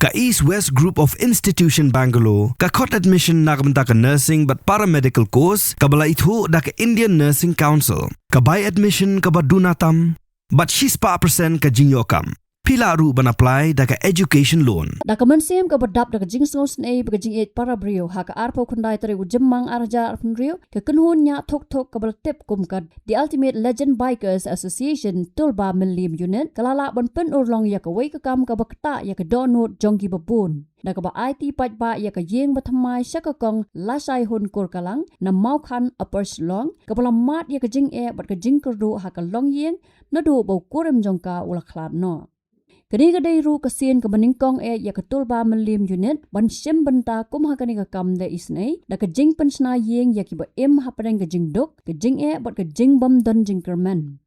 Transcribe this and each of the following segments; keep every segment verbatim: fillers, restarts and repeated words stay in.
Ka East West Group of Institution Bangalore ka khot admission na ka bynta ka nursing bad paramedical course kaba la ithuh da ka Indian Nursing Council. Ka bai admission kaba duna tam bad shispah percent ka jingïoh kam. Phi lah ruh ban apply da ka education loan. Da ka mynsiem kaba dap da ka jingsngewsynei bad ka jingïeit para briew, ha ka arphew khyndai tarik u Jymmang ar hajar arphew hynriew, ka kynhun ñiah thok thok kaba la tip kum ka The Ultimate Legend Bikers Association Tulba Mylliem Unit ka la lah ban pynurlong ïa kawei ka kam kaba ktah ïa ka dohnud jong kiba bun, da kaba aiti paidbah ïa ka ïing bathymmai sha ka kong Lashai Hun Kurkalang na Mawkhan, Upper Shillong, kaba la mad ïa ka jingeh bad ka jingkyrduh ha ka longïing naduh ba u kurim jong ka u la khlad noh. Kane ka dei ruh ka sien kaba nyngkong eh ïa ka Tulba Mylliem Unit ban shim bynta kum ha kane ka kam da isynei, da ka jingpynshna ïing ïa kiba im hapdeng ka jingduk, ka jingeh bad ka jingbym don jingkyrmen.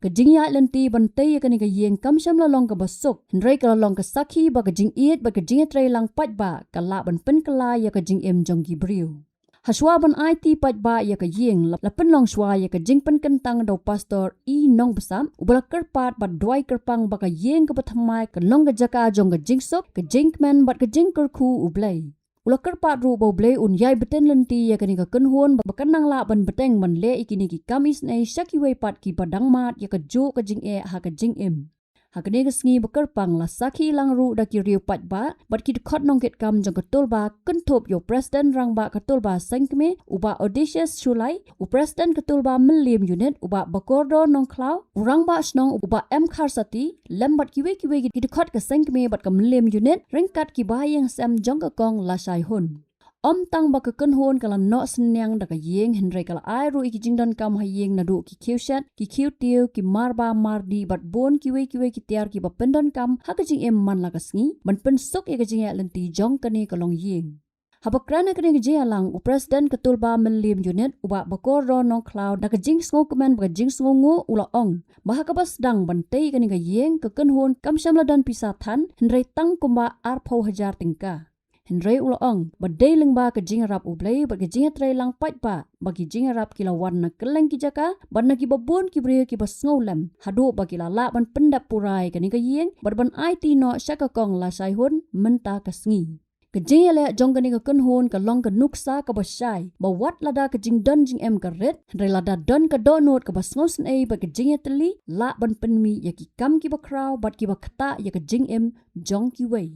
Ka jingïaid lynti ban tei ïa kane ka ïing kam shym la long kaba suk, hynrei ka la long ka sakhi ba ka jingïeit bad ka jingïatreilang paidbah ka lah ban pynkylla ïa ka jingim jong ki briew. Hashwa ban aiti paidbah ïa ka ïing, la, la pynlong shwa ïa ka jingpynkyntang da u Pastor E Nongbsap, uba la kyrpad bad duwai kyrpang ba ka ïing kaba thymmai kan long ka jaka jong ka jingsuk, ka jingkmen bad ka jingkyrkhu U Blei. U la kyrpad ruh ba U Blei un ïai btin lynti ïa kane ka kynhun ba kan nang lah ban bteng ban leh ïa kine ki kam isynei sha kiwei pat kiba dang mad ïa kajuh ka jingeh ha ka jingim. Ha kane ka sngi ba kyrpang la sakhi lang ruh da ki riew paidbah bad ki dkhot nongkitkam jong ka Tulba, kynthup ïa u President Rangbah ka Tulba Sengkmie, u Bah Odysseus Shullai, u President ka Tulba Mylliem Unit, u Bah Bakordor Nongkhlaw, u Rangbah Shnong u Bah M Kharsati, lem bad kiwei kiwei ki dkhot ka Sengkmie bad ka Mylliem Unit, ryngkat ki ba ïing sem jong ka kong Lashai Hun. Ym tang ba ka kynhun ka la noh synñiang da ka ïing, hynrei ka la ai ruh ïa ki jingdonkam ha ïing naduh ki khiew shet, ki khiew tiew, ki marba mardih bad bun kiwei kiwei ki tiar kiba pyndonkam ha ka jingim man la ka sngi ban pynsuk ïa ka jingïaid lynti jong kane ka longïing. Haba kren ha kane ka jingïalang, u President ka Tulba Mylliem Unit, u Bah Bakordor Nongkhlaw, da ka jingsngewkmen bad ka jingsngewnguh u la ong ba ha kaba sdang ban tei kane ka ïing, ka kynhun kam shym la don pisa than, hynrei tang kumba arphew hajar tyngka. Hynrei u la ong ba dei lyngba ka jingïarap U Blei bad ka jingïatreilang paidbah ba ki jingïarap ki la wan na kylleng ki jaka bad na kiba bun ki briew kiba sngewlem, haduh ba ki la lah ban pyndep pura ïa kane ka ïing bad ban aiti noh sha ka kong Lashai Hun mynta ka sngi. Ka jingïaleh jong kane ka kynhun ka long ka nuksa kaba shai ba wat lada ka jingdon jingem ka rit, hynrei lada don ka dohnud kaba sngewsynei bad ka jingïatylli, lah ban pynmih ïa ki kam kiba khraw bad kiba ktah ïa ka jingim jong kiwei.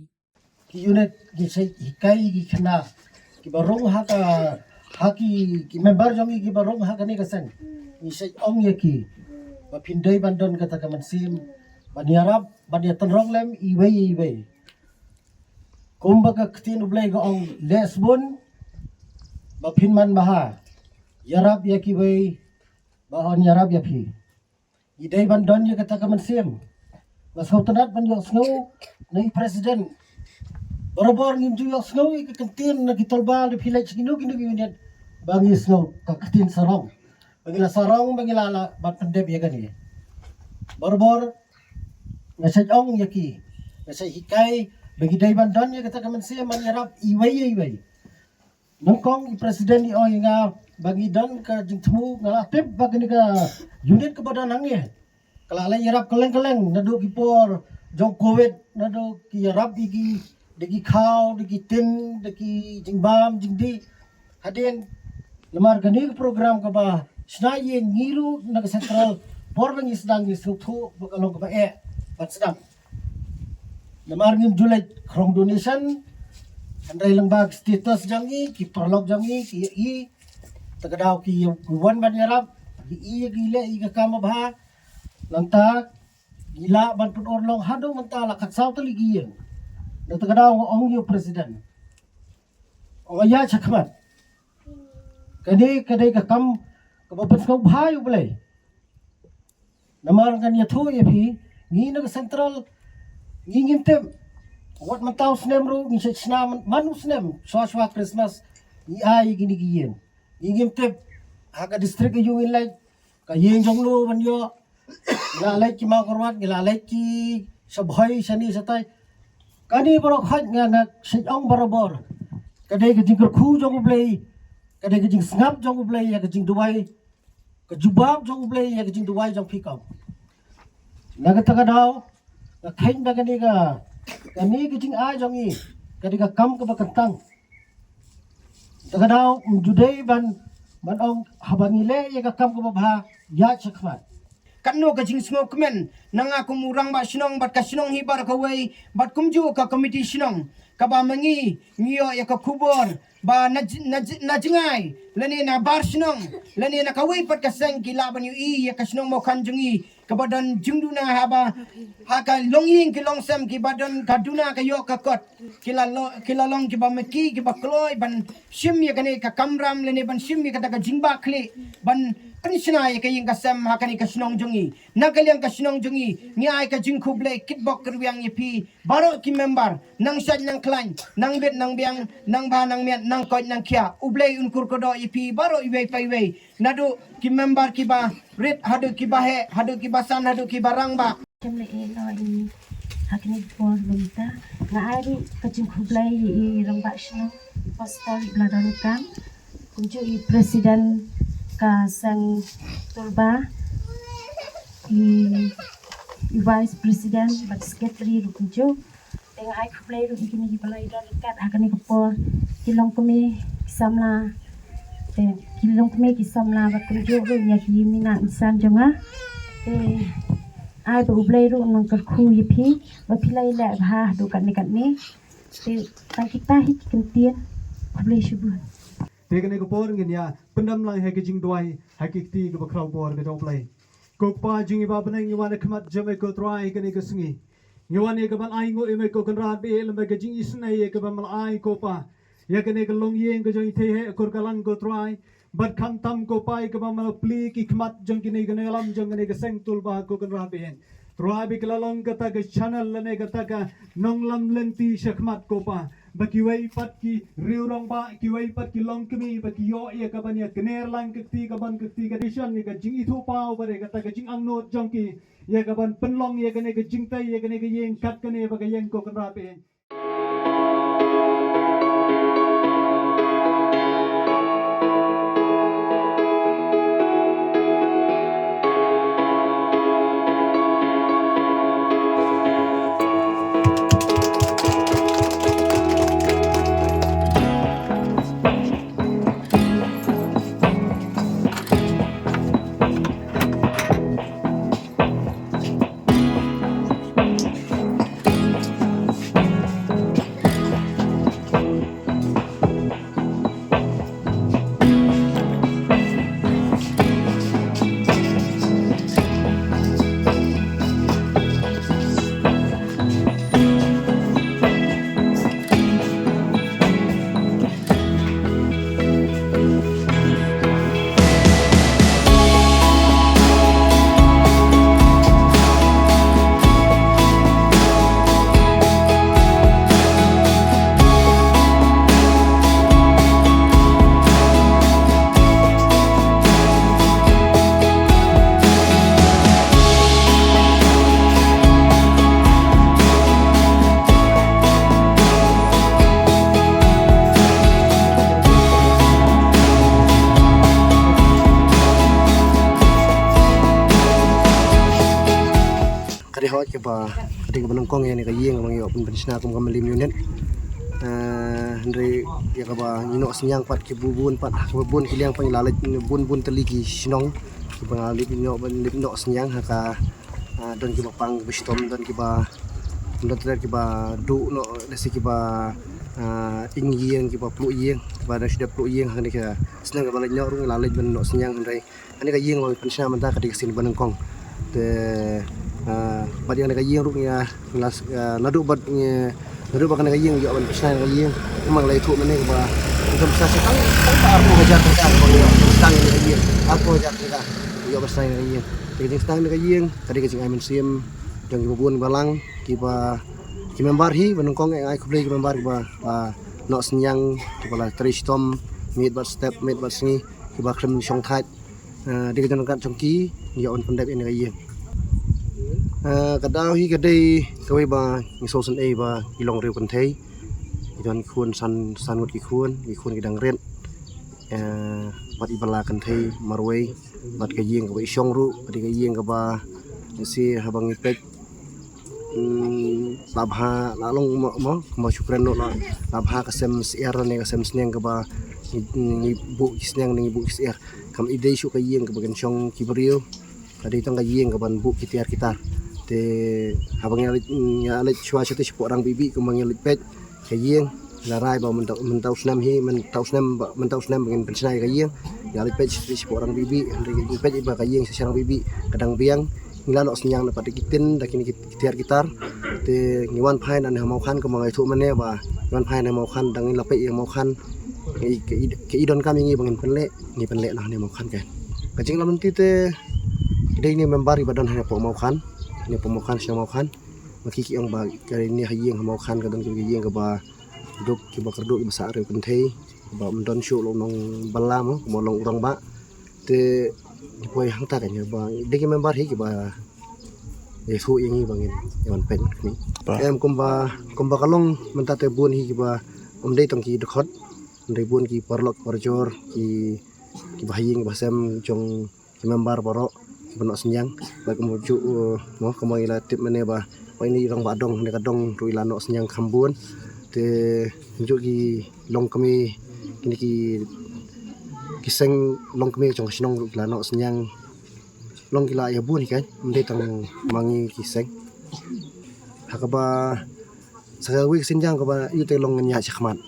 Ki unit ki sa hikai ki khynnah kiba rung ha ka, ha ki, ki member jong ngi kiba rung ha kane ka seng. Ngi sa ong ïa ki ba phin dei ban don kata ka mynsiem ban ïarap, ban ïatynrong lem iwei iwei. Kumba ka ktien U Blei ka ong, leh sbun ba phin man bha, ïarap ïa kiwei ba yn ïarap ïa phi. Ngi dei ban don ïa kata ka mynsiem. Nga sngewtynnat ban ïohsngew na i president. Barabor ngim ju ïohsngew ïa ka kyntien na ki tolba, lada phi leit sha kino kino ki unit ba ngi sngew ka ktien sarong, ba ngi la sarong, ba ngi la lah ban pyndep ïa kane. Barabor nga sa ong ïa ki, nga sa hikai ba ngi dei ban don ïa kata ka mynsiem ban ïarap iwei ïa iwei. Nyngkong i president i ong ïa nga ba ngi don ka jingthmu, nga la tip ba kane ka unit kaba don hangne ka la leit ïarap kylleng kylleng naduh ki por jong covid, naduh ki ïarap ïa ki da ki khaw, da ki tin, da ki jingbam jingdih. Hadien namar kane ka program kaba shna ïing, ngi ruh na ka central, por ba ngi sdang ngi sngewthuh ba ka long kaba eh ban sdang. Namar ngim ju leit khrong donation, hynrei lyngba ki status jong ngi, ki paralok jong ngi ki ïohi, ta ka daw ki wan ban ïarap, ki ïohi ki leh ïa ka kam ba bha. Nangta ngi lah ban pynurlong haduh mynta la khatsaw tylli ki ïing. Na ta ka daw nga ong ïa u president, ong ïa shakhmat, kane ka dei ka kam kaba pynsngewbha ïa U Blei. Namar ngan ïathuh ïa phi, ngi na ka central ngi ngim tip. Wat mynta u snem ruh ngi sa shna man, man u snem, shwa shwa Christmas ngi ai ïa kine ki ïing. Ngi ngim tip ha ka district aïu ngin leit, ka ïing jong no ban ïoh. Ngi la leit ki Mawkyrwat, ngi la leit ki Shabhoi, shane shatai. Kane baroh khoit nga, nga sa ong barabor, ka dei ka jingkyrkhu jong U Blei, ka dei ka jingsngap jong U Blei ïa ka jingduwai, ka jubab jong U Blei ïa ka jingduwai jong phi kam. Na kata ka daw nga kheiñ da kane ka Kane ka jingai jong i ka dei ka kam kaba kyntang. Te ka daw ym ju dei ban, ban ong haba ngi leh ïa ka kam kaba bha, ïaid shakhmat. Katno ka jingsngewkmen na nga kum u rangbah shnong bad ka shnong hi baroh kawei bad kumjuh ka komiti shnong, kaba ma ngi ngi ïoh ïa ka khubor ba na j-, na j-, na jngai lane na bar shnong lane na kawei pat ka seng ki lah ban ïohi ïa ka shnong Mawkhan jong ngi kaba don jingduna haba ha ka longïing ki longsem kiba don ka duna ka ïoh ka kot. Ki la lo-, ki la long kiba meki kiba kloi ban shim ïa kane ka kamram lane ban shim ïa kata ka jingbakla ban pynshna ïa ka ïing ka sem ha kane ka shnong jong ngi. Na ka liang ka shnong jong ngi ngi ai ka jingkhublei kitbok kyrwiang ïa phi baroh ki member, nang shait nang khlaiñ, nang bit nang biang, nang bha nang miat, nang koit nang khiah. U Blei un kyrkhu ïa phi baroh iwei pa iwei. Naduh ki member kiba rit haduh kiba heh, haduh kiba san, haduh kiba rangbah. Kem leh eh noh ïa ha kine ki por mynta. Nga ai ruh ka jingkhublei ïa i rangbah shnong, i pastor, i Bladon Kam, kumjuh i president ka seng Tulba, i, i vice president bad secretary ruh kumjuh. Te nga ai khublei ruh ïa kine kiba la ïadon ryngkat ha kane ka por, ki longkmie, ki samla. Te ki longkmie, ki samla bad kumjuh ruh ïa ki minot misan jong nga. Te ai ba U Blei ruh un nang kyrkhu ïa phi ba phi la ïaleh bha haduh katne katne. Te tang kita hi ki kyntien. Khublei shibun. Te kane ka por ngin ïa pyndem lang ha ka jingduwai ha ki kti kaba khraw bor ka jong U Blei. Ko Kpa jong ngi ba ha bneng, ngi wan ha khmat jong me ko Trai kane ka sngi. Ngi wan ïa ka ban ainguh ïa me ko Kynrad ba ïeit lem bad ka jingisynei ïa kaba me la ai ko Pa. Ïa kane ka longïing ka jong i Thei Heh Kur Ka Lang ko Trai. Bad khamtam ko Pa ïa kaba me la plie ki khmat jong kine ki nongïalam jong kane ka seng Tulba ko Kynrad ba ïeit. Trai ba ki la long kata ka channel lane kata ka nonglam lynti shakhmat ko Pa. Ba kiwei pat ki riew rangbah, kiwei pat ki longkmie, ba ki ïoh ïa ka ban ïa kner lang ka kti, ka ban ka kti, ka tradition, ïa ka jingithuhpaw bad ïa kata ka jingangnud jong ki, ïa ka ban pynlong ïa kane ka jingtei, ïa kane ka ïing kat kane ba ka ïeng ko Kynrad ba ïeit. Ka dei hoi kaba, ka dei kaba nyngkong ïa kane ka ïing kaba ngi ïoh pynshna kum ka Mylliem Unit. Eh, hynrei ïa kaba ngi noh synñiang pat ki bun bun pat, kaba bun ki liang pat ngi la leit bun bun tylli ki shnong kiba nga leit noh, leit noh synñiang ha ka, ah, don kiba pang kiba shitom, don kiba, don kiba duh noh, lehse kiba, ah, ing ïing, kiba pluh ïing, kiba dang shu dep pluh ïing ha kane ka snem kaba leit noh ruh ngi la leit ban noh synñiang hynrei kane ka ïing ba ngi pynshna mynta ka dei ka sien ba nyngkong. Te, ah, bad ïa kane ka ïing ruh ngi, ah, ngi la, ah, naduh bad ngi, naduh bad kane ka ïing ïoh ban pynshna ïa kane ka ïing. Kumba ngi la ïathuh mynne ba ngi pynshna shi tang, tang arphew hajar tyngka ba ngi ïoh pynshna ïa kane ka ïing. Arphew hajar tyngka ïoh pynshna ïa kane ka ïing. Te ka jingsna ïa kane ka ïing ka dei ka jingai mynsiem jong kiba bun balang, kiba, ki member hi ba nyngkong, eh, ai khublei ki member kiba, ah, noh synñiang, kiba la trei shitom miet bad step, miet bad sngi, kiba khlem shongthait. Eh, dei ka jingryngkat jong ki ïa ban pyndep ïa kane ka ïing. Eh, ka daw hi ka dei kawei ba ngi sngewsynei ba i long riew kynthei. I don khun san, san ngut ki khun, ki khun ki dang rit. Eh, bad i ba la kynthei marwei, bad ka ïing kaba i shong ruh ka dei ka ïing kaba, lehse haba ngi peit, hmm, la bha, la long mo, mo, mo shu kren noh la, la bha ka sem syiar ne ka sem sniang kaba ngi, ngi buh ki sniang ne ngi buh ki syiar. Kam i dei shuh ka ïing kaba kan shong ki briew. Ka dei tang ka ïing kaban buh ki tiar ki tar. Te haba ngi leit, ngi leit shuwa shuwa te shapoh Rang Bih Bih kumba ngi leit peit ka ïing, la rai ba mynta, mynta u snem hi, mynta u snem ba, mynta u snem ba ngin pynshna ïa ka ïing. Ngi leit peit shapoh Rang Bih Bih, hynrei ngi peit ba ka ïing sha Rang Bih Bih ka dang biang. Ngi la noh synñiang na pat da ki tin, da kine ki tiar ki tar. Te ngi wan phai na ne ha Mawkhan kumba nga ïathuh mynne ba ngi wan phai na Mawkhan, dang ngi la peit ïa Mawkhan. Ka i, ka i, ka i donkam ïa ngi ba ngin pynleh, ngi pynleh na ne Mawkhan kan. Ka jingïalam lynti te ki dei ne member iba don ha ne poh Mawkhan, ne poh Mawkhan, shnong Mawkhan. Ma ki ki ong ba ka ne ha ïing ha Mawkhan ka don ki ïing kaba duk, kiba kyrduh, kiba sah riew kynthei, ba ym don shuh long nongbylla mo, kumba long u rangbah. Te ki poi hangta kan ïa ba dei ki member hi kiba ïathuh ïa ngi ba ngin ïa wan peit ni. Em, kumba, kumba ka long mynta te bun hi kiba ym dei tang ki dkhot, ym dei, bun ki paralok parajor, ki, kiba ha ïing ba sem jong ki member baroh kiba noh synñiang. Ba kumjuh, uh, mo, kumba ngi la tip mynne ba, ba ine i rangbah dong, ne ka dong ruh i la noh synñiang kham bun. Te kumjuh ki longkmie, kine ki, ki seng longkmie jong ka shnong ruh ki la noh synñiang. Long ki la ïa bun hi kan, ym dei tang ma ngi ki seng. Ha kaba sa kawei ka synñiang kaba ïoh te long ngin ïa shakhmat.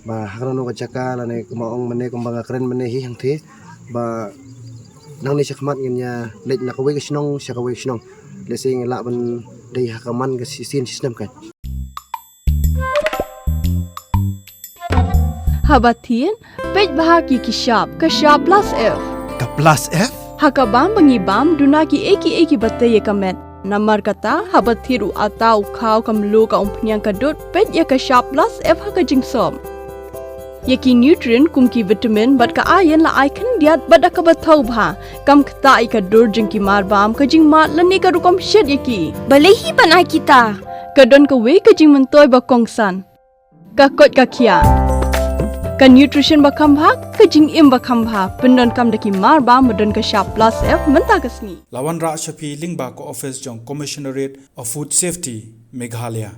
Ba ha kano kano ka jaka lane kumba ong mynne, kumba nga kren mynne hi hangtei, ba nangne shakhmat ngin ïa leit na kawei ka shnong sha kawei ka shnong. Lehse ngin lah ban dei ha ka man ka shisien shisnem kan. Haba thied, peit bha ki ki shap, ka shap plus F. Ka plus F? Ha ka bam ba ngi bam, duna kiei kiei kiba tei ïa ka met. Namar kata, haba thied u atta u khaw, ka mluh, ka umphniang, ka dud, peit ïa ka shap plus F ha ka jingsop. Ïa ki nutrient kum ki vitamin bad ka iron la ai khyndiat bad da kaba thaw bha. Kam ktah ïa ka dur jong ki marbam, ka jingmad lane ka rukom shet ïa ki. Balei hi ban ai kita? Ka don kawei ka jingmyntoi ba kongsan. Ka koit ka khiah. Ka nutrition ba kham bha, ka jingim ba kham bha. Pyndonkam da ki marbam ba don ka shap plus F mynta ka sngi. La wanrah sha phi lyngba ka office jong Commissionerate of Food Safety, Meghalaya.